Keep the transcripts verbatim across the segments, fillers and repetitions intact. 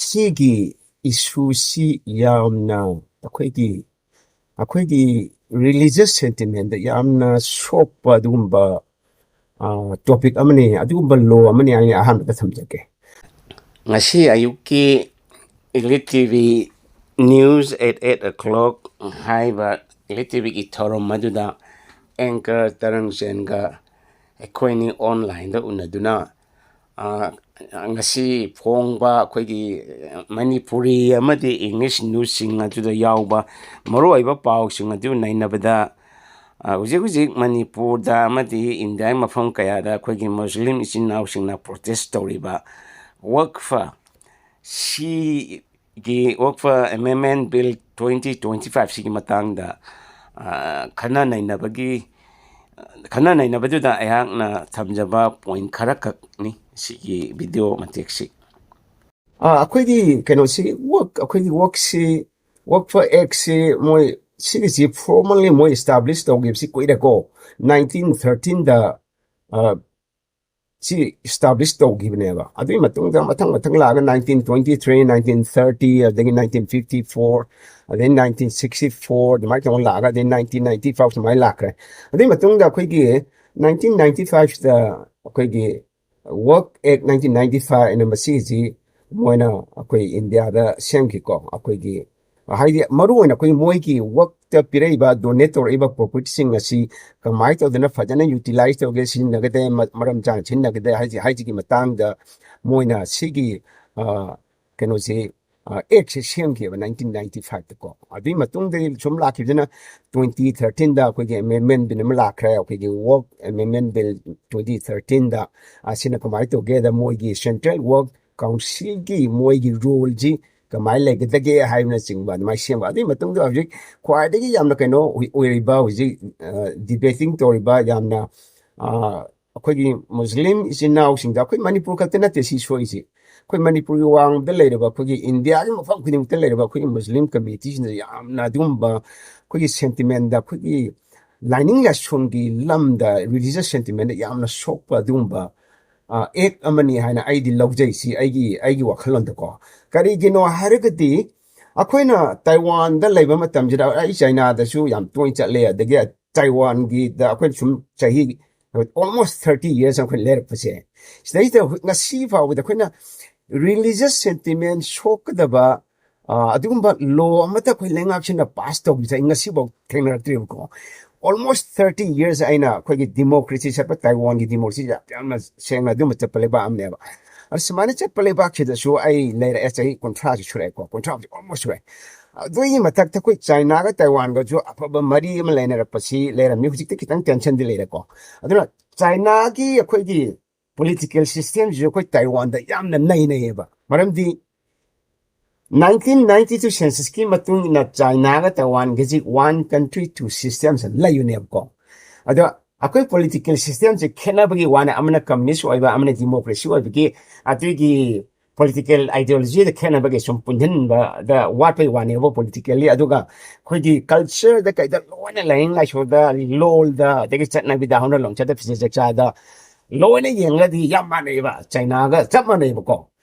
ꯁꯤꯒꯤ ꯏꯁꯨꯁꯤ ꯌꯥꯝꯅ ꯑꯩꯈꯣꯏꯒꯤ ꯑꯩꯈꯣꯏꯒꯤ ꯔꯤꯂꯤꯖꯁ ꯁꯦꯟꯇꯤꯃꯦꯟꯗ ꯌꯥꯝꯅ ꯁꯣꯛꯄ ꯑꯗꯨꯒꯨꯝꯕ ꯇꯣꯄꯤꯛ ꯑꯃꯅꯤ, ꯑꯗꯨꯒꯨꯝꯕ ꯂꯣ ꯑꯃꯅꯤ ꯍꯥꯏꯅ ꯑꯍꯥꯟꯕꯗ ꯊꯝꯖꯒꯦ꯫ ꯉꯁꯤ ꯑꯌꯨꯛꯀꯤ Elite T V News at eight o'clock ꯍꯥꯏꯕ Elite T Vꯒꯤ ꯊꯧꯔꯝ ꯑꯗꯨꯗ ꯑꯦꯡꯀꯔ ꯇꯔꯪ ꯆꯦꯟꯒ ꯑꯩꯈꯣꯏꯅꯤ ꯑꯣꯟꯂꯥꯏꯟꯗ ꯎꯅꯗꯨꯅ, ꯑ, ꯉꯁꯤ ꯐꯣꯡꯕ ꯑꯩꯈꯣꯏꯒꯤ ꯃꯅꯤꯄꯨꯔꯤ ꯑꯃꯗꯤ ꯏꯪꯂꯤꯁ ꯅ꯭ꯌꯨꯁꯁꯤꯡ ꯑꯗꯨꯗ ꯌꯥꯎꯕ ꯃꯔꯨꯑꯣꯏꯕ ꯄꯥꯎꯁꯤꯡ ꯑꯗꯨ ꯅꯩꯅꯕꯗ, ꯑ, ꯍꯧꯖꯤꯛ ꯍꯧꯖꯤꯛ ꯃꯅꯤꯄꯨꯔꯗ ꯑꯃꯗꯤ ꯏꯟꯗꯤꯌꯥꯒꯤ ꯃꯐꯝ ꯀꯌꯥꯗ ꯑꯩꯈꯣꯏꯒꯤ ꯃꯨꯁꯂꯤꯝ ꯏꯆꯤꯟ ꯏꯅꯥꯎꯁꯤꯡꯅ ꯄ꯭ꯔꯣꯇꯦꯁ ꯇꯧꯔꯤꯕ ꯋꯛꯐ ꯁꯤꯒꯤ ꯋꯛꯐ ꯑꯦꯃꯦꯟꯃꯦꯟ ꯕꯤꯜ twenty twenty five ꯁꯤꯒꯤ ꯃꯇꯥꯡꯗ, ꯑ, ꯈꯟꯅ ꯅꯩꯅꯕꯒꯤ, ꯈꯟꯅ ꯅꯩꯅꯕꯗꯨꯗ ꯑꯩꯍꯥꯛꯅ ꯊꯝꯖꯕ ꯄꯣꯏꯟ ꯈꯔꯈꯛꯅꯤ ꯁꯤꯒꯤ ꯚꯤꯗꯤꯑꯣ ꯃꯇꯦꯛꯁꯤ꯫ ꯑ, ꯑꯩꯈꯣꯏꯒꯤ ꯀꯩꯅꯣꯁꯤ, ꯋꯛ ꯑꯩꯈꯣꯏꯒꯤ ꯋꯛꯁꯤ, ꯋꯛꯐ ꯑꯦꯛꯁꯤ ꯃꯣꯏ ꯁꯤꯒꯤꯁꯤ ꯐꯣꯔꯃꯦꯜꯂꯤ ꯃꯣꯏ ꯏꯁꯇꯥꯕ꯭ꯂꯤꯁ ꯇꯧꯈꯤꯕꯁꯤ ꯀꯨꯏꯔꯦꯀꯣ꯫ ꯅꯥꯏꯟꯇꯤꯟ ꯊꯥꯔꯇꯤꯟꯗ ꯁꯤ ꯏꯁꯇꯥꯕ꯭ꯂꯤꯁ ꯇꯧꯈꯤꯕꯅꯦꯕ꯫ ꯑꯗꯨꯒꯤ ꯃꯇꯨꯡꯗ ꯃꯊꯪ ꯃꯊꯪ ꯂꯥꯛꯑꯒ nineteen twenty three, nineteen thirty, ꯑꯗꯒꯤ nineteen fifty four, ꯑꯗꯩ nineteen sixty four, ꯑꯗꯨꯃꯥꯏꯅ ꯇꯧꯔꯒ ꯂꯥꯛꯑꯒ ꯑꯗꯩ nineteen ninety five ꯁꯨꯃꯥꯏꯅ ꯂꯥꯛꯈ꯭ꯔꯦ꯫ ꯑꯗꯨꯒꯤ ꯃꯇꯨꯡꯗ ꯑꯩꯈꯣꯏꯒꯤ nineteen ninety five ꯁꯤꯗ ꯑꯩꯈꯣꯏꯒꯤ ꯋꯛ ꯑꯦꯛ nineteen ninety five ꯍꯥꯏꯅ ꯃꯁꯤꯁꯤ ꯃꯣꯏꯅ ꯑꯩꯈꯣꯏ ꯏꯟꯗꯤꯌꯥꯗ ꯁꯦꯝꯈꯤꯀꯣ꯫ ꯑꯩꯈꯣꯏꯒꯤ ꯍꯥꯏꯗꯤ ꯃꯔꯨ ꯑꯣꯏꯅ ꯑꯩꯈꯣꯏ ꯃꯣꯏꯒꯤ ꯋꯛꯇ ꯄꯤꯔꯛꯏꯕ, ꯗꯣꯅꯦꯠ ꯇꯧꯔꯛꯏꯕ ꯄ꯭ꯔꯣꯄꯔꯇꯤꯁꯤꯡ ꯑꯁꯤ ꯀꯃꯥꯏꯅ ꯇꯧꯗꯅ ꯐꯖꯅ ꯌꯨꯇꯤꯂꯥꯏꯁ ꯇꯧꯒꯦ, ꯁꯤꯖꯤꯟꯅꯒꯗꯦ, ꯃ-, ꯃꯔꯝ ꯆꯥꯅ ꯁꯤꯖꯤꯟꯅꯒꯗꯦ ꯍꯥꯏꯁꯤ, ꯍꯥꯏꯁꯤꯒꯤ ꯃꯇꯥꯡꯗ ꯃꯣꯏꯅ ꯁꯤꯒꯤ, ꯑ, ꯀꯩꯅꯣꯁꯤ, ꯑ, ꯑꯦꯛꯁꯦ ꯁꯦꯝꯈꯤꯕ nineteen ninety five ꯇꯀꯣ꯫ ꯑꯗꯨꯒꯤ ꯃꯇꯨꯡꯗꯒꯤ ꯁꯨꯝ ꯂꯥꯛꯈꯤꯕꯁꯤꯅ twenty thirteenꯗ ꯑꯩꯈꯣꯏꯒꯤ ꯑꯦꯃꯦꯟꯃꯦꯟ ꯕꯤꯜ ꯑꯃ ꯂꯥꯛꯈ꯭ꯔꯦ, ꯑꯩꯈꯣꯏꯒꯤ ꯋꯛ ꯑꯦꯃꯦꯟꯃꯦꯟ ꯕꯤꯜ twenty thirteenꯗ꯫ ꯑꯁꯤꯅ ꯀꯃꯥꯏꯅ ꯇꯧꯒꯦꯗ, ꯃꯣꯏꯒꯤ ꯁꯦꯟꯇ꯭ꯔꯦꯜ ꯋꯛ ꯀꯥꯎꯟꯁꯤꯜꯒꯤ ꯃꯣꯏꯒꯤ ꯔꯣꯜꯁꯤ ꯀꯃꯥꯏꯅ ꯂꯩꯒꯗꯒꯦ ꯍꯥꯏꯕꯅꯆꯤꯡꯕ ꯑꯗꯨꯃꯥꯏꯅ ꯁꯦꯝꯕ꯫ ꯑꯗꯨꯒꯤ ꯃꯇꯨꯡꯗ ꯍꯧꯖꯤꯛ ꯈ꯭ꯋꯥꯏꯗꯒꯤ ꯌꯥꯝꯅ ꯀꯩꯅꯣ ꯑꯣꯏ-, ꯑꯣꯏꯔꯤꯕ, ꯍꯧꯖꯤꯛ, ꯑ, ꯗꯤꯕꯦꯇꯤꯡ ꯇꯧꯔꯤꯕ ꯌꯥꯝꯅ, ꯑ, ꯑꯩꯈꯣꯏꯒꯤ ꯃꯨꯁꯂꯤꯝ ꯏꯆꯤꯟ ꯏꯅꯥꯎꯁꯤꯡꯗ, ꯑꯩꯈꯣꯏ ꯃꯅꯤꯄꯨꯔ ꯈꯛꯇ ꯅꯠꯇꯦ ꯁꯤ ꯁꯣꯛꯏꯁꯤ, ꯑꯩꯈꯣꯏ ꯃꯅꯤꯄꯨꯔꯒꯤ ꯋꯥꯡꯃꯗ ꯂꯩꯔꯕ, ꯑꯩꯈꯣꯏꯒꯤ ꯏꯟꯗꯤꯌꯥꯒꯤ ꯃꯐꯝ ꯈꯨꯗꯤꯡꯃꯛꯇ ꯂꯩꯔꯕ ꯑꯩꯈꯣꯏꯒꯤ ꯃꯨꯁꯂꯤꯝ ꯀꯝꯃ꯭ꯌꯨꯅꯤꯇꯤꯁꯤꯡꯗ ꯌꯥꯝꯅ ꯑꯗꯨꯒꯨꯝꯕ ꯑꯩꯈꯣꯏꯒꯤ ꯁꯦꯟꯇꯤꯃꯦꯟꯗ, ꯑꯩꯈꯣꯏꯒꯤ ꯂꯥꯏꯅꯤꯡ ꯂꯥꯏꯁꯣꯟꯒꯤ ꯂꯝꯗ, ꯔꯤꯂꯤꯖꯁ ꯁꯦꯟꯇꯤꯃꯦꯟꯗ ꯌꯥꯝꯅ ꯁꯣꯛꯄ ꯑꯗꯨꯒꯨꯝꯕ ꯑꯦꯛ ꯑꯃꯅꯤ ꯍꯥꯏꯅ ꯑꯩꯗꯤ ꯂꯧꯖꯩ꯫ ꯁꯤ ꯑꯩꯒꯤ ꯑꯩꯒꯤ ꯋꯥꯈꯜꯂꯣꯟꯗꯀꯣ꯫ ꯀꯔꯤꯒꯤꯅꯣ ꯍꯥꯏꯔꯒꯗꯤ, ꯑꯩꯈꯣꯏꯅ ꯇꯥꯏꯋꯥꯟꯗ ꯂꯩꯕ ꯃꯇꯝꯁꯤꯗ, ꯑꯩ ꯆꯥꯏꯅꯥꯗꯁꯨ ꯌꯥꯝ ꯇꯣꯏꯅ ꯆꯠꯂꯦ, ꯑꯗꯒꯤ ꯇꯥꯏꯋꯥꯟꯒꯤꯗ ꯑꯩꯈꯣꯏꯅ ꯁꯨꯝ ꯆꯍꯤ almost thirty years ꯑꯩꯈꯣꯏ ꯂꯩꯔꯛꯄꯁꯦ, ꯁꯤꯗꯩꯁꯤꯗ ꯉꯁꯤ ꯐꯥꯎꯕꯗ ꯑꯩꯈꯣꯏꯅ religious sentiment ꯁꯣꯛꯀꯗꯕ, ꯑ, ꯑꯗꯨꯒꯨꯝꯕ ꯂꯣ ꯑꯃꯠꯇ ꯑꯩꯈꯣꯏ ꯂꯩꯉꯥꯛꯁꯤꯅ ꯄꯥꯁ ꯇꯧꯕꯁꯦ ꯑꯩ ꯉꯁꯤꯐꯥꯎ ꯊꯦꯡꯅꯔꯛꯇ꯭ꯔꯤꯕꯀꯣ꯫ Almost thirty years ꯑꯩꯅ ꯑꯩꯈꯣꯏꯒꯤ ꯗꯤꯃꯣꯀ꯭ꯔꯦꯁꯤ ꯆꯠꯄ, ꯇꯥꯏꯋꯥꯟꯒꯤ ꯗꯤꯃꯣꯀ꯭ꯔꯦꯁꯤ ꯌꯥꯝ ꯌꯥꯝꯅ ꯁꯦꯡꯅ ꯑꯗꯨꯝꯕ ꯆꯠꯄ ꯂꯩꯕꯥꯛ ꯑꯃꯅꯦꯕ꯫ ꯑꯗ ꯁꯨꯃꯥꯏꯅ ꯆꯠꯄ ꯂꯩꯕꯥꯛꯁꯤꯗꯁꯨ ꯑꯩ ꯂꯩꯔꯛꯑꯦ, ꯆꯍꯤ ꯀꯨꯟꯊ꯭ꯔꯥꯁꯨ ꯁꯨꯔꯛꯑꯦꯀꯣ, ꯀꯨꯟꯊ꯭ꯔꯥ almost ꯁꯨꯔꯦ꯫ ꯑꯗꯨꯒꯤ ꯃꯊꯛꯇ ꯑꯩꯈꯣꯏ ꯆꯥꯏꯅꯥꯒ ꯇꯥꯏꯋꯥꯟꯒꯁꯨ ꯑꯐꯕ ꯃꯔꯤ ꯑꯃ ꯂꯩꯅꯔꯛꯄꯁꯤ ꯂꯩꯔꯝꯃꯤ꯫ ꯍꯧꯖꯤꯛꯇꯤ ꯈꯤꯇꯪ ꯇꯦꯟꯁꯟꯗꯤ ꯂꯩꯔꯦꯀꯣ꯫ ꯑꯗꯨꯅ ꯆꯥꯏꯅꯥꯒꯤ ꯑꯩꯈꯣꯏꯒꯤ ꯄꯣꯂꯤꯇꯤꯀꯦꯜ ꯁꯤꯁꯇꯦꯝꯁꯤꯁꯨ ꯑꯩꯈꯣꯏ ꯇꯥꯏꯋꯥꯟꯗ ꯌꯥꯝꯅ ꯅꯩꯅꯩꯌꯦꯕ꯫ ꯃꯔꯝꯗꯤ nineteen ninety two censusꯀꯤ ꯃꯇꯨꯡ ꯏꯟꯅ ꯆꯥꯏꯅꯥꯒ ꯇꯥꯏꯋꯥꯟꯒꯁꯤ one country two systemꯁꯦ ꯂꯩꯕꯅꯦꯕꯀꯣ꯫ ꯑꯗꯣ ꯑꯩꯈꯣꯏ ꯄꯣꯂꯤꯇꯤꯀꯦꯜ ꯁꯤꯁꯇꯦꯝꯁꯦ ꯈꯦꯠꯅꯕꯒꯤ ꯋꯥꯅꯦ, ꯑꯃꯅ ꯀꯝꯃꯨꯅꯤꯁ ꯑꯣꯏꯕ, ꯑꯃꯅ ꯗꯤꯃꯣꯀ꯭ꯔꯦꯁꯤ ꯑꯣꯏꯕꯒꯤ, ꯑꯗꯨꯒꯤ ꯄꯣꯂꯤꯇꯤꯀꯦꯜ ꯑꯥꯏꯗꯤꯌꯣꯂꯣꯖꯤꯗ ꯈꯦꯠꯅꯕꯒꯤ ꯁꯨꯝ ꯄꯨꯟꯁꯤꯟꯕꯗ ꯋꯥꯠꯄꯩ ꯋꯥꯅꯦꯕ꯫ ꯄꯣꯂꯤꯇꯤꯀꯦꯜꯂꯤ ꯑꯗꯨꯒ ꯑꯩꯈꯣꯏꯒꯤ ꯀꯜꯆꯔꯗ ꯀꯩꯗ ꯂꯣꯏꯅ, ꯂꯥꯏꯅꯤꯡ ꯂꯥꯏꯁꯣꯟꯗ, ꯂꯣꯜꯗ, ꯑꯗꯒꯤ ꯆꯠꯅꯕꯤꯗ ꯍꯧꯅ ꯂꯣꯟꯆꯠꯇ, ꯐꯤꯖꯦꯠ ꯆꯛꯆꯥꯗ ꯂꯣꯏꯅ ꯌꯦꯡꯉꯒꯗꯤ ꯌꯥꯝ ꯃꯥꯟꯅꯩꯕ, ꯆꯥꯏꯅꯥꯒ ꯆꯞ ꯃꯥꯟꯅꯩꯕꯀꯣ꯫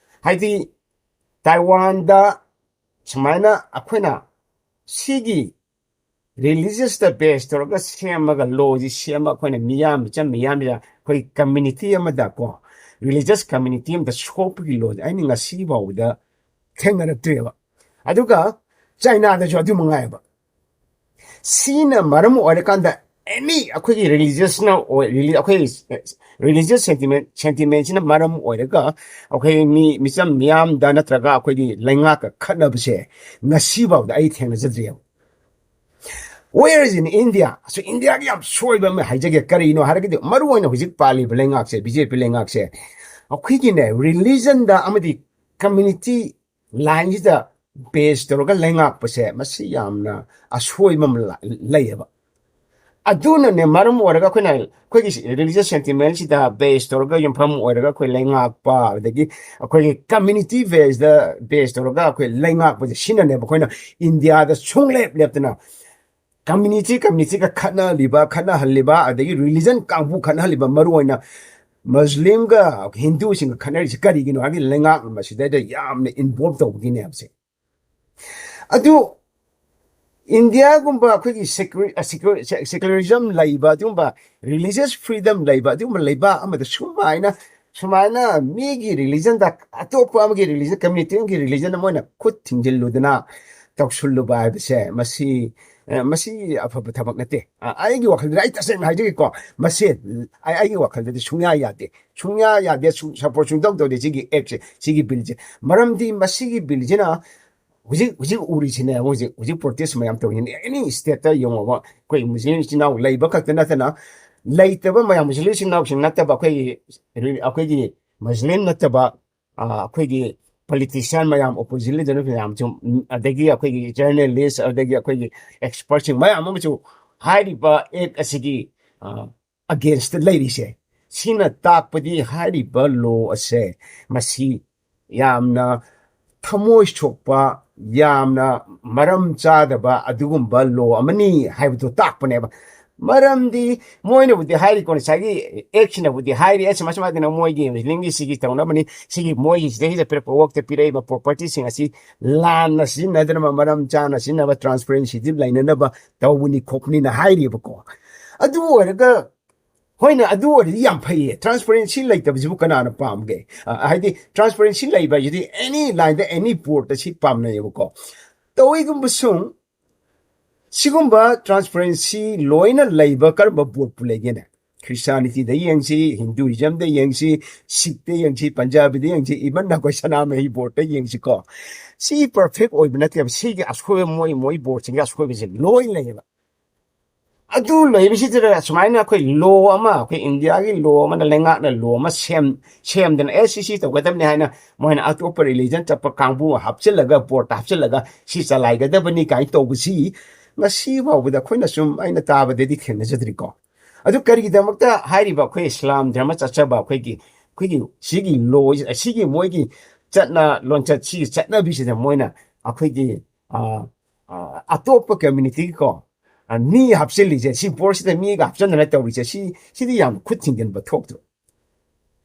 ꯍꯥꯏꯗꯤ ꯇꯥꯏꯋꯥꯟꯗ ꯁꯨꯃꯥꯏꯅ ꯑꯩꯈꯣꯏꯅ ꯁꯤꯒꯤ ꯔꯤꯂꯤꯖꯁꯇ ꯕꯦꯁ ꯇꯧꯔꯒ ꯁꯦꯝꯃꯒ, ꯂꯣꯁꯤ ꯁꯦꯝꯕ, ꯑꯩꯈꯣꯏꯅ ꯃꯤꯌꯥꯝ, ꯃꯤꯆꯝ ꯃꯤꯌꯥꯝꯁꯤꯗ ꯑꯩꯈꯣꯏ ꯀꯝꯃ꯭ꯌꯨꯅꯤꯇꯤ ꯑꯃꯗ ꯀꯣ, ꯔꯤꯂꯤꯖꯁ ꯀꯝꯃ꯭ꯌꯨꯅꯤꯇꯤ ꯑꯃꯗ ꯁꯣꯛꯄꯒꯤ ꯂꯣꯁꯦ ꯑꯩꯅ ꯉꯁꯤ ꯐꯥꯎꯕꯗ ꯊꯦꯡꯅꯔꯛꯇ꯭ꯔꯤꯕ꯫ ꯑꯗꯨꯒ ꯆꯥꯏꯅꯥꯗꯁꯨ ꯑꯗꯨ ꯃꯉꯥꯏꯕ꯫ ꯁꯤꯅ ꯃꯔꯝ ꯑꯣꯏꯔꯀꯥꯟꯗ ꯑꯦꯅꯤ ꯑꯩꯈꯣꯏꯒꯤ ꯔꯤꯂꯤꯖꯁꯅ ꯑꯣꯏ-, ꯔꯤꯂꯤ-, ꯑꯩꯈꯣꯏ ꯔꯤꯂꯤꯖꯁ ꯁꯦꯟꯇꯤꯃꯦꯟ, ꯁꯦꯟꯇꯤꯃꯦꯟꯁꯤꯅ ꯃꯔꯝ ꯑꯣꯏꯔꯒ ꯑꯩꯈꯣꯏ ꯃꯤ, ꯃꯤꯆꯝ ꯃꯤꯌꯥꯝꯗ ꯅꯠꯇ꯭ꯔꯒ ꯑꯩꯈꯣꯏꯒꯤ ꯂꯩꯉꯥꯛꯀ ꯈꯠꯅꯕꯁꯦ ꯉꯁꯤꯐꯥꯎꯗ ꯑꯩ ꯊꯦꯡꯅꯖꯗ꯭ꯔꯤꯑꯕ꯫ Whereas in India, ꯑꯁ, ꯏꯟꯗꯤꯌꯥꯒꯤ ꯌꯥꯝ ꯁꯣꯏꯕ ꯑꯃ ꯍꯥꯏꯖꯒꯦ꯫ ꯀꯔꯤꯅꯣ ꯍꯥꯏꯔꯒꯗꯤ, ꯃꯔꯨ ꯑꯣꯏꯅ ꯍꯧꯖꯤꯛ ꯄꯥꯜꯂꯤꯕ ꯂꯩꯉꯥꯛꯁꯦ, ꯕꯤ ꯖꯦ ꯄꯤ ꯂꯩꯉꯥꯛꯁꯦ, ꯑꯩꯈꯣꯏꯒꯤꯅꯦ, ꯔꯤꯂꯤꯖꯟꯗ ꯑꯃꯗꯤ ꯀꯝꯃ꯭ꯌꯨꯅꯤꯇꯤ ꯂꯥꯏꯟꯁꯤꯗ ꯕꯦꯁ ꯇꯧꯔꯒ ꯂꯩꯉꯥꯛꯄꯁꯦ, ꯃꯁꯤ ꯌꯥꯝꯅ ꯑꯁꯣꯏꯕ ꯑꯃ ꯂ-, ꯂꯩꯌꯦꯕ꯫ ꯑꯗꯨꯅꯅꯦ ꯃꯔꯝ ꯑꯣꯏꯔꯒ ꯑꯩꯈꯣꯏꯅ ꯑꯩꯈꯣꯏꯒꯤ ꯔꯤꯂꯤꯖꯁ ꯁꯦꯟꯇꯤꯃꯦꯟꯁꯤꯗ ꯕꯦꯁ ꯇꯧꯔꯒ, ꯌꯨꯝꯐꯝ ꯑꯣꯏꯔꯒ ꯑꯩꯈꯣꯏ ꯂꯩꯉꯥꯛꯄ, ꯑꯗꯒꯤ ꯑꯩꯈꯣꯏꯒꯤ ꯀꯝꯃ꯭ꯌꯨꯅꯤꯇꯤ ꯕꯦꯁꯇ ꯕꯦꯁ ꯇꯧꯔꯒ ꯑꯩꯈꯣꯏ ꯂꯩꯉꯥꯛꯄꯁꯦ, ꯁꯤꯅꯅꯦꯕ ꯑꯩꯈꯣꯏꯅ ꯏꯟꯗꯤꯌꯥꯗ ꯁꯨꯡꯂꯦꯞ ꯂꯦꯞꯇꯅ ꯀꯝꯃ꯭ꯌꯨꯅꯤꯇꯤ ꯀꯝꯃ꯭ꯌꯨꯅꯤꯇꯤꯒ ꯈꯠꯅꯍꯜꯂꯤꯕ, ꯈꯠꯅꯍꯜꯂꯤꯕ, ꯑꯗꯒꯤ ꯔꯤꯂꯤꯖꯟ ꯀꯥꯡꯕꯨ ꯈꯠꯅꯍꯜꯂꯤꯕ, ꯃꯔꯨ ꯑꯣꯏꯅ ꯃꯨꯁꯂꯤꯝꯒ ꯍꯤꯟꯗꯨꯁꯤꯡꯒ ꯈꯠꯅꯔꯤꯁꯦ ꯀꯔꯤꯒꯤꯅꯣ ꯍꯥꯏꯔꯗꯤ ꯂꯩꯉꯥꯛꯅ ꯃꯁꯤꯗꯩꯗ ꯌꯥꯝꯅ ꯏꯟꯚꯣꯜꯕ ꯇꯧꯕꯒꯤꯅꯦ ꯍꯥꯏꯕꯁꯦ꯫ ꯑꯗꯨ ꯏꯟꯗꯤꯌꯥꯒꯨꯝꯕ ꯑꯩꯈꯣꯏꯒꯤ ꯁꯦꯀꯨꯂꯔꯤꯖꯝ ꯂꯩꯕ, ꯑꯗꯨꯒꯨꯝꯕ ꯔꯤꯂꯤꯖꯤꯌꯁ ꯐ꯭ꯔꯤꯗꯝ ꯂꯩꯕ ꯑꯗꯨꯒꯨꯝꯕ ꯂꯩꯕꯥꯛ ꯑꯃꯗ ꯁꯨꯃꯥꯏꯅ ꯁꯨꯃꯥꯏꯅ ꯃꯤꯒꯤ ꯔꯤꯂꯤꯖꯟꯗ, ꯑꯇꯣꯞꯄ ꯑꯃꯒꯤ ꯔꯤꯂꯤꯖꯟ, ꯀꯝꯃ꯭ꯌꯨꯅꯤꯇꯤ ꯑꯃꯒꯤ ꯔꯤꯂꯤꯖꯟ ꯑꯃ ꯑꯣꯏꯅ ꯈꯨꯠ ꯊꯤꯡꯖꯤꯜꯂꯨꯗꯅ ꯇꯧꯁꯤꯜꯂꯨꯕ ꯍꯥꯏꯕꯁꯦ, ꯃꯁꯤ ꯑ, ꯃꯁꯤ ꯑꯐꯕ ꯊꯕꯛ ꯅꯠꯇꯦ꯫ ꯑ, ꯑꯩꯒꯤ ꯋꯥꯈꯜꯗꯗꯤ, ꯑꯩ ꯇꯁꯦꯡꯅ ꯍꯥꯏꯖꯒꯦꯀꯣ, ꯃꯁꯤ ꯑꯩ- ꯑꯩꯒꯤ ꯋꯥꯈꯜꯗꯗꯤ ꯁꯨꯡꯌꯥ ꯌꯥꯗꯦ꯫ ꯁꯨꯡꯌꯥ ꯌꯥꯗꯦ꯫ ꯁꯨ- ꯁꯄꯣꯔꯠ ꯁꯨꯡꯇꯧ ꯇꯧꯗꯦ ꯁꯤꯒꯤ ꯑꯦꯛꯁꯦ, ꯁꯤꯒꯤ ꯕꯤꯜꯁꯦ꯫ ꯃꯔꯝꯗꯤ ꯃꯁꯤꯒꯤ ꯕꯤꯜꯁꯤꯅ ꯍꯧꯖꯤꯛ ꯍꯧꯖꯤꯛ ꯎꯔꯤꯁꯤꯅꯦ, ꯍꯧꯖꯤꯛ ꯍꯧꯖꯤꯛ ꯄ꯭ꯔꯣꯇꯦꯁ ꯃꯌꯥꯝ ꯇꯧꯔꯤꯅꯦ꯫ ꯑꯦꯅꯤ ꯁ꯭ꯇꯦꯠꯇ ꯌꯦꯡꯉꯣꯕ, ꯑꯩꯈꯣꯏ ꯃꯨꯁꯂꯤꯝ ꯏꯆꯤꯟ ꯏꯅꯥꯎ ꯂꯩꯕ ꯈꯛꯇ ꯅꯠꯇꯅ, ꯂꯩꯇꯕ ꯃꯌꯥꯝ, ꯃꯨꯁꯂꯤꯝ ꯏꯆꯤꯟ ꯏꯅꯥꯎꯁꯤꯡ ꯅꯠꯇꯕ, ꯑꯩꯈꯣꯏꯒꯤ ꯑꯩꯈꯣꯏꯒꯤ ꯃꯨꯁꯂꯤꯝ ꯅꯠꯇꯕ, ꯑ, ꯑꯩꯈꯣꯏꯒꯤ ꯄꯣꯂꯤꯇꯤꯁꯤꯌꯥꯟ ꯃꯌꯥꯝ, ꯑꯣꯄꯣꯖꯤꯁꯟ ꯂꯤꯗꯔ ꯃꯌꯥꯝꯁꯨ, ꯎꯝ, ꯑꯗꯒꯤ ꯑꯩꯈꯣꯏꯒꯤ ꯖꯔꯅꯦꯂꯤꯁ, ꯑꯗꯒꯤ ꯑꯩꯈꯣꯏꯒꯤ ꯑꯦꯛꯁꯄꯔꯠꯁꯤꯡ ꯃꯌꯥꯝ ꯑꯃꯁꯨ ꯍꯥꯏꯔꯤꯕ ꯑꯦꯛ ꯑꯁꯤꯒꯤ, ꯑ, ꯑꯒꯦꯟꯁꯇ ꯂꯩꯔꯤꯁꯦ꯫ ꯁꯤꯅ ꯇꯥꯛꯄꯗꯤ ꯍꯥꯏꯔꯤꯕ ꯂꯣ ꯑꯁꯦ ꯃꯁꯤ ꯌꯥꯝꯅ ꯊꯃꯣꯏ ꯁꯣꯛꯄ, ꯌꯥꯝꯅ ꯃꯔꯝ ꯆꯥꯗꯕ ꯑꯗꯨꯒꯨꯝꯕ ꯂꯣ ꯑꯃꯅꯤ ꯍꯥꯏꯕꯗꯨ ꯇꯥꯛꯄꯅꯦꯕ꯫ ꯃꯔꯝꯗꯤ ꯃꯣꯏꯅꯕꯨꯗꯤ ꯍꯥꯏꯔꯤꯀꯣ, ꯉꯁꯥꯏꯒꯤ ꯑꯦꯛꯁꯤꯅꯕꯨꯗꯤ ꯍꯥꯏꯔꯤ, ꯑꯦ, ꯁꯨꯃꯥꯏ ꯁꯨꯃꯥꯏꯅ ꯃꯣꯏꯒꯤ ꯃꯨꯁꯂꯤꯝꯒꯤ ꯁꯤꯒꯤ ꯇꯧꯅꯕꯅꯤ, ꯁꯤꯒꯤ ꯃꯣꯏꯒꯤ ꯁꯤꯗꯩꯁꯤꯗ ꯄꯤꯔꯛꯄ ꯋꯥꯛꯇ ꯄꯤꯔꯛꯏꯕ ꯄ꯭ꯔꯣꯄꯔꯇꯤꯁꯤꯡ ꯑꯁꯤ ꯂꯥꯟꯅ ꯁꯤꯖꯤꯟꯅꯗꯅꯕ, ꯃꯔꯝ ꯆꯥꯅ ꯁꯤꯖꯤꯟꯅꯕ, ꯇ꯭ꯔꯥꯟꯁꯄꯔꯦꯟꯁꯤꯗꯤ ꯂꯩꯅꯅꯕ ꯇꯧꯕꯅꯤ ꯈꯣꯠꯄꯅꯤꯅ ꯍꯥꯏꯔꯤꯕꯀꯣ꯫ ꯑꯗꯨ ꯑꯣꯏꯔꯒ, ꯍꯣꯏꯅꯦ, ꯑꯗꯨ ꯑꯣꯏꯔꯗꯤ ꯌꯥꯝ ꯐꯩꯌꯦ, ꯇ꯭ꯔꯥꯟꯁꯄꯔꯦꯟꯁꯤ ꯂꯩꯇꯕꯁꯤꯕꯨ ꯀꯅꯥꯅ ꯄꯥꯝꯒꯦ? ꯑ, ꯍꯥꯏꯗꯤ ꯇ꯭ꯔꯥꯟꯁꯄꯔꯦꯟꯁꯤ ꯂꯩꯕ ꯍꯥꯏꯁꯤꯗꯤ ꯑꯦꯅꯤ ꯂꯥꯏꯟꯗ, ꯑꯦꯅꯤ ꯕꯣꯔꯗꯇ ꯁꯤ ꯄꯥꯝꯅꯩꯌꯦꯕꯀꯣ꯫ ꯇꯧꯏꯒꯨꯝꯕꯁꯨꯡ ꯁꯤꯒꯨꯝꯕ ꯇ꯭ꯔꯥꯟꯁꯄꯔꯦꯟꯁꯤ ꯂꯣꯏꯅ ꯂꯩꯕ ꯀꯔꯝꯕ ꯕꯣꯔꯗꯄꯨ ꯂꯩꯒꯦꯅꯦ? ꯈ꯭ꯔꯤꯁꯇꯥꯅꯤꯇꯤꯗ ꯌꯦꯡꯁꯤ, ꯍꯤꯟꯗꯨꯏꯖꯝꯗ ꯌꯦꯡꯁꯤ, ꯁꯤꯈꯇ ꯌꯦꯡꯁꯤ, ꯄꯟꯖꯥꯕꯤꯗ ꯌꯦꯡꯁꯤ, ꯏꯚꯟ ꯑꯩꯈꯣꯏ ꯁꯅꯥꯃꯍꯤ ꯕꯣꯔꯗꯇ ꯌꯦꯡꯁꯤꯀꯣ꯫ ꯁꯤ ꯄꯔꯐꯦꯛ ꯑꯣꯏꯕ ꯅꯠꯇꯦꯕ꯫ ꯁꯤꯒꯤ ꯑꯁꯣꯏꯕ, ꯃꯣꯏ ꯃꯣꯏ ꯕꯣꯔꯗꯁꯤꯡꯒꯤ ꯑꯁꯣꯏꯕꯁꯦ ꯂꯣꯏ ꯂꯩꯌꯦꯕ꯫ ꯑꯗꯨ ꯂꯩꯕꯁꯤꯗ ꯁꯨꯃꯥꯏꯅ ꯑꯩꯈꯣꯏ ꯂꯣ ꯑꯃ, ꯑꯩꯈꯣꯏ ꯏꯟꯗꯤꯌꯥꯒꯤ ꯂꯣ ꯑꯃꯅ, ꯂꯩꯉꯥꯛꯅ ꯂꯣ ꯑꯃ ꯁꯦꯝ ꯁꯦꯝꯗꯅ, ꯑꯦ, ꯁꯤ ꯁꯤ ꯇꯧꯒꯗꯕꯅꯤ ꯍꯥꯏꯅ ꯃꯣꯏꯅ ꯑꯇꯣꯞꯄ ꯔꯤꯂꯤꯖꯟ ꯆꯠꯄ ꯀꯥꯡꯕꯨ ꯍꯥꯞꯆꯤꯜꯂꯒ, ꯕꯣꯔꯗ ꯍꯥꯞꯆꯤꯜꯂꯒ ꯁꯤ ꯆꯂꯥꯏꯒꯗꯕꯅꯤ ꯀꯥꯏꯅ ꯇꯧꯕꯁꯤ ꯉꯁꯤ ꯐꯥꯎꯕꯗ ꯑꯩꯈꯣꯏꯅ ꯁꯨꯝ, ꯑꯩꯅ ꯇꯥꯕꯗꯗꯤ ꯊꯦꯡꯅꯖꯗ꯭ꯔꯤꯀꯣ꯫ ꯑꯗꯨ ꯀꯔꯤꯒꯤꯗꯃꯛꯇ ꯍꯥꯏꯔꯤꯕ ꯑꯩꯈꯣꯏ ꯏꯁꯂꯥꯝ ꯙꯔꯃ ꯆꯠꯆꯕ ꯑꯩꯈꯣꯏꯒꯤ, ꯑꯩꯈꯣꯏꯒꯤ ꯁꯤꯒꯤ ꯂꯣ, ꯁꯤꯒꯤ ꯃꯣꯏꯒꯤ ꯆꯠꯅ ꯂꯣꯟꯆꯠ, ꯁꯤꯒꯤ ꯆꯠꯅꯕꯤꯁꯤꯗ ꯃꯣꯏꯅ ꯑꯩꯈꯣꯏꯒꯤ, ꯑ, ꯑ, ꯑꯇꯣꯞꯄ ꯀꯝꯃ꯭ꯌꯨꯅꯤꯇꯤꯒꯤꯀꯣ, ꯑ, ꯃꯤ ꯍꯥꯞꯆꯤꯜꯂꯤꯁꯦ, ꯁꯤ ꯕꯣꯔꯗꯁꯤꯗ ꯃꯤꯒ ꯍꯥꯞꯆꯤꯟꯗꯅ ꯇꯧꯔꯤꯁꯦ, ꯁꯤ, ꯁꯤꯗꯤ ꯌꯥꯝ ꯈꯨꯠ ꯊꯤꯡꯖꯤꯟꯕ ꯊꯣꯛꯇ꯭ꯔꯣ?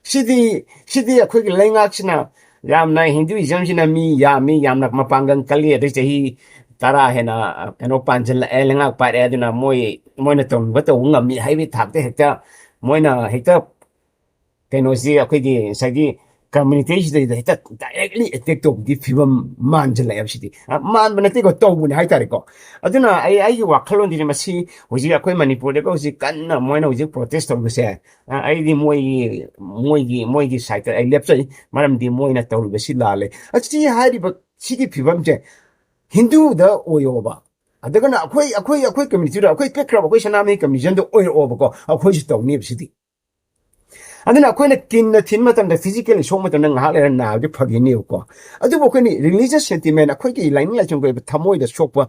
ꯁꯤꯗꯤ ꯁꯤꯗꯤ ꯑꯩꯈꯣꯏꯒꯤ ꯂꯩꯉꯥꯛꯁꯤꯅ ꯌꯥꯝꯅ, ꯍꯤꯟꯗꯨꯏꯖꯝꯁꯤꯅ ꯃꯤ ꯌꯥꯝꯃꯤ, ꯌꯥꯝꯅ ꯃꯄꯥꯡꯒꯜ ꯀꯜꯂꯤ, ꯑꯗꯩ ꯆꯍꯤ ꯇꯔꯥ ꯍꯦꯟꯅ, ꯑ, ꯀꯩꯅꯣ ꯄꯥꯟꯁꯤꯜꯂꯛꯑꯦ, ꯂꯩꯉꯥꯛ ꯄꯥꯏꯔꯛꯑꯦ, ꯑꯗꯨꯅ ꯃꯣꯏ, ꯃꯣꯏꯅ ꯇꯧꯅꯤꯡꯕ ꯇꯧꯕ ꯉꯝꯃꯤ ꯍꯥꯏꯕꯒꯤ ꯊꯥꯛꯇ ꯍꯦꯛꯇ ꯃꯣꯏꯅ ꯍꯦꯛꯇ ꯀꯩꯅꯣꯁꯤ, ꯑꯩꯈꯣꯏꯒꯤ ꯉꯁꯥꯏꯒꯤ ꯀꯝꯃ꯭ꯌꯨꯅꯤꯇꯤꯁꯤꯗ ꯍꯦꯛꯇ ꯗꯥꯏꯔꯦꯛꯂꯤ ꯑꯦꯇꯦꯛ ꯇꯧꯕꯒꯤ ꯐꯤꯕꯝ ꯃꯥꯟꯁꯤꯜꯂꯛꯑꯦꯕ ꯁꯤꯗꯤ꯫ ꯑ, ꯃꯥꯟꯕ ꯅꯠꯇꯦꯀꯣ, ꯇꯧꯕꯅꯦ ꯍꯥꯏꯇꯥꯔꯦꯀꯣ꯫ ꯑꯗꯨꯅ ꯑꯩ, ꯑꯩꯒꯤ ꯋꯥꯈꯜꯂꯣꯟꯗꯗꯤ ꯃꯁꯤ ꯍꯧꯖꯤꯛ ꯑꯩꯈꯣꯏ ꯃꯅꯤꯄꯨꯔꯗꯒ ꯍꯧꯖꯤꯛ ꯀꯟꯅ ꯃꯣꯏꯅ ꯍꯧꯖꯤꯛ ꯄ꯭ꯔꯣꯇꯦꯁ ꯇꯧꯔꯤꯕꯁꯦ, ꯑ, ꯑꯩꯗꯤ ꯃꯣꯏꯒꯤ, ꯃꯣꯏꯒꯤ, ꯃꯣꯏꯒꯤ ꯁꯥꯏꯠꯇ ꯑꯩ ꯂꯦꯞꯆꯩ꯫ ꯃꯔꯝꯗꯤ ꯃꯣꯏꯅ ꯇꯧꯔꯤꯕꯁꯤ ꯂꯥꯜꯂꯦ꯫ ꯑꯁꯤ ꯍꯥꯏꯔꯤꯕ ꯁꯤꯒꯤ ꯐꯤꯕꯝꯁꯦ ꯍꯤꯟꯗꯨꯗ ꯑꯣꯏꯌꯣꯕ, ꯑꯗꯨꯒꯅ ꯑꯩꯈꯣꯏ, ꯑꯩꯈꯣꯏ, ꯑꯩꯈꯣꯏ ꯀꯝꯃ꯭ꯌꯨꯅꯤꯇꯤꯗ, ꯑꯩꯈꯣꯏ ꯄꯤꯛꯈ꯭ꯔꯕ ꯑꯩꯈꯣꯏ ꯁꯅꯥꯃꯍꯤ ꯀꯝꯃ꯭ꯌꯨꯅꯤꯖꯝꯗ ꯑꯣꯏꯔꯛꯑꯣꯕꯀꯣ, ꯑꯩꯈꯣꯏꯁꯨ ꯇꯧꯅꯦꯕ ꯁꯤꯗꯤ꯫ ꯑꯗꯨꯅ ꯑꯩꯈꯣꯏꯅ ꯀꯤꯟꯅ ꯊꯤꯟ ꯃꯇꯝꯗ, physically ꯁꯣꯛ ꯃꯇꯝꯗ ꯉꯥꯏꯍꯥꯛ ꯂꯩꯔ ꯅꯥꯕꯗꯤ ꯐꯈꯤꯅꯦꯕꯀꯣ꯫ ꯑꯗꯨꯕꯨ ꯑꯩꯈꯣꯏꯅ religious sentiment, ꯑꯩꯈꯣꯏꯒꯤ ꯂꯥꯏꯅꯤꯡ ꯂꯥꯏꯁꯣꯟꯒꯤ ꯑꯣꯏꯕ ꯊꯃꯣꯏꯗ ꯁꯣꯛꯄ,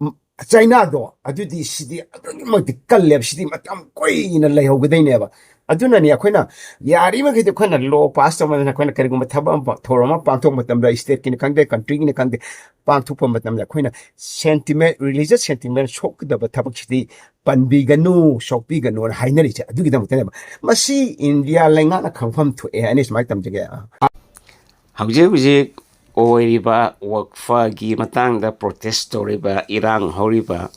ꯎꯝ, ꯆꯩꯅꯥꯗꯣ, ꯑꯗꯨꯗꯤ ꯁꯤꯗꯤ ꯑꯗꯨꯛꯀꯤ ꯃꯇꯤꯛ ꯀꯜꯂꯦꯕ, ꯁꯤꯗꯤ ꯃꯇꯝ ꯀꯨꯏꯅ ꯂꯩꯍꯧꯒꯗꯣꯏꯅꯦꯕ꯫ ꯑꯗꯨꯅꯅꯤ ꯑꯩꯈꯣꯏꯅ ꯌꯥꯔꯤꯕꯃꯈꯩꯗꯤ ꯑꯩꯈꯣꯏꯅ law pass ꯇꯧꯕ ꯃꯇꯝꯗ, ꯑꯩꯈꯣꯏꯅ ꯀꯔꯤꯒꯨꯝꯕ ꯊꯕꯛ ꯑꯃ, ꯊꯧꯔꯝ ꯑꯃ ꯄꯥꯡꯊꯣꯛꯄ ꯃꯇꯝꯗ, stateꯀꯤꯅꯤ ꯈꯪꯗꯦ, countryꯒꯤꯅꯤ ꯈꯪꯗꯦ, ꯄꯥꯡꯊꯣꯛꯄ ꯃꯇꯝꯗ ꯑꯩꯈꯣꯏꯅ sentiment, religious sentiment ꯁꯣꯛꯀꯗꯕ ꯊꯕꯛꯁꯤꯗꯤ ꯄꯟꯕꯤꯒꯅꯨ, ꯁꯣꯛꯄꯤꯒꯅꯨꯅ ꯍꯥꯏꯅꯔꯤꯁꯦ ꯑꯗꯨꯒꯤꯗꯃꯛꯇꯅꯦꯕ꯫ ꯃꯁꯤ ꯏꯟꯗꯤꯌꯥ ꯂꯩꯉꯥꯛꯅ ꯈꯪꯐꯝ ꯊꯣꯛꯑꯦ, ꯑꯩꯅ ꯁꯨꯃꯥꯏꯅ ꯇꯝꯖꯒꯦ꯫ ꯍꯧꯖꯤꯛ ꯍꯧꯖꯤꯛ ꯑꯣꯏꯔꯤꯕ ꯋꯛꯐꯒꯤ ꯃꯇꯥꯡꯗ ꯄ꯭ꯔꯣꯇꯦꯁ ꯇꯧꯔꯤꯕ, ꯏꯔꯥꯡ ꯍꯧꯔꯤꯕ,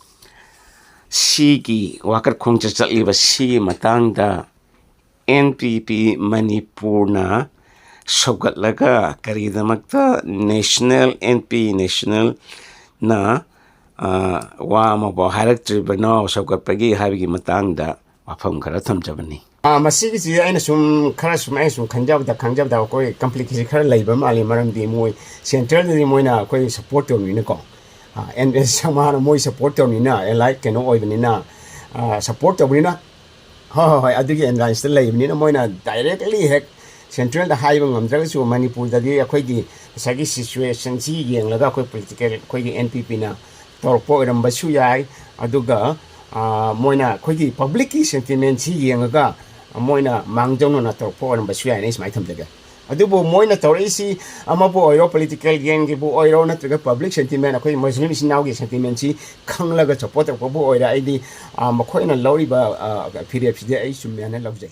ꯁꯤꯒꯤ ꯋꯥꯀꯠ ꯈꯣꯡꯆꯠ ꯆꯠꯂꯤꯕ ꯁꯤꯒꯤ ꯃꯇꯥꯡꯗ ꯑꯦꯟ ꯄꯤ ꯄꯤ ꯃꯅꯤꯄꯨꯔꯅ ꯁꯧꯒꯠꯂꯒ ꯀꯔꯤꯒꯤꯗꯃꯛꯇ ꯅꯦꯁꯅꯦꯜ, ꯑꯦꯟ ꯄꯤ ꯅꯦꯁꯅꯦꯜꯅ, ꯑ, ꯋꯥ ꯑꯃꯐꯥꯎ ꯍꯥꯏꯔꯛꯇ꯭ꯔꯤꯕꯅꯣ ꯁꯧꯒꯠꯄꯒꯤ ꯍꯥꯏꯕꯒꯤ ꯃꯇꯥꯡꯗ ꯋꯥꯐꯝ ꯈꯔ ꯊꯝꯖꯕꯅꯤ꯫ ꯑꯥ, ꯃꯁꯤꯒꯤꯁꯤ ꯑꯩꯅ ꯁꯨꯝ, ꯈꯔ ꯁꯨꯝ, ꯑꯩꯅ ꯁꯨꯝ ꯈꯟꯖꯕꯗ, ꯈꯟꯖꯕꯗ ꯑꯩꯈꯣꯏ complication ꯈꯔ ꯂꯩꯕ ꯃꯥꯜꯂꯤ꯫ ꯃꯔꯝꯗꯤ ꯃꯣꯏ centralꯗꯗꯤ ꯃꯣꯏꯅ ꯑꯩꯈꯣꯏ support ꯇꯧꯔꯤꯅꯤꯅꯀꯣ꯫ ꯑꯥ, ꯑꯦꯟ ꯑꯦꯁ ꯁꯪꯃꯥꯅ ꯃꯣꯏ support ꯇꯧꯔꯤꯅꯤꯅ, allied ꯀꯩꯅꯣ ꯑꯣꯏꯕꯅꯤꯅ, ꯑꯥ, support ꯇꯧꯕꯅꯤꯅ, ꯍꯣꯏ, ꯍꯣꯏ, ꯍꯣꯏ, ꯑꯗꯨꯒꯤ allianceꯇ ꯂꯩꯕꯅꯤꯅ ꯃꯣꯏꯅ directly ꯍꯦꯛ centralꯗ ꯍꯥꯏꯕ ꯉꯝꯗ꯭ꯔꯒꯁꯨ, ꯃꯅꯤꯄꯨꯔꯗꯗꯤ ꯑꯩꯈꯣꯏꯒꯤ ꯉꯁꯥꯏꯒꯤ situationꯁꯤ ꯌꯦꯡꯂꯒ ꯑꯩꯈꯣꯏ political, ꯑꯩꯈꯣꯏꯒꯤ ꯑꯦꯟ ꯄꯤ ꯄꯤꯅ ꯇꯧꯔꯛꯄ ꯑꯣꯏꯔꯝꯕꯁꯨ ꯌꯥꯏ꯫ ꯑꯗꯨꯒ, ꯑꯥ, ꯃꯣꯏꯅ ꯑꯩꯈꯣꯏꯒꯤ publicꯀꯤ sentimentꯁꯤ ꯌꯦꯡꯉꯒ ꯃꯣꯏꯅ ꯃꯥꯡꯖꯧꯅꯅ ꯇꯧꯔꯛꯄ ꯑꯣꯏꯔꯝꯕꯁꯨ ꯌꯥꯏꯅ ꯑꯩ ꯁꯨꯃꯥꯏꯅ ꯊꯝꯖꯒꯦ꯫ ꯑꯗꯨꯕꯨ ꯃꯣꯏꯅ ꯇꯧꯔꯛꯏꯁꯤ ꯑꯃꯕꯨ ꯑꯣꯏꯔꯣ, political gameꯒꯤꯕꯨ ꯑꯣꯏꯔꯣ, ꯅꯠꯇ꯭ꯔꯒ public sentiment, ꯑꯩꯈꯣꯏ ꯃꯨꯁꯂꯤꯝ ꯏꯆꯤꯟ ꯏꯅꯥꯎꯒꯤ sentimentꯁꯤ ꯈꯪꯂꯒ support ꯇꯧꯔꯛꯄꯕꯨ ꯑꯣꯏꯔꯣ, ꯑꯩꯗꯤ, ꯑꯥ, ꯃꯈꯣꯏꯅ ꯂꯧꯔꯤꯕ, ꯑꯥ, ꯐꯤꯔꯦꯞꯁꯤꯗꯤ ꯑꯩ ꯆꯨꯝꯃꯦ ꯍꯥꯏꯅ ꯂꯧꯖꯩ꯫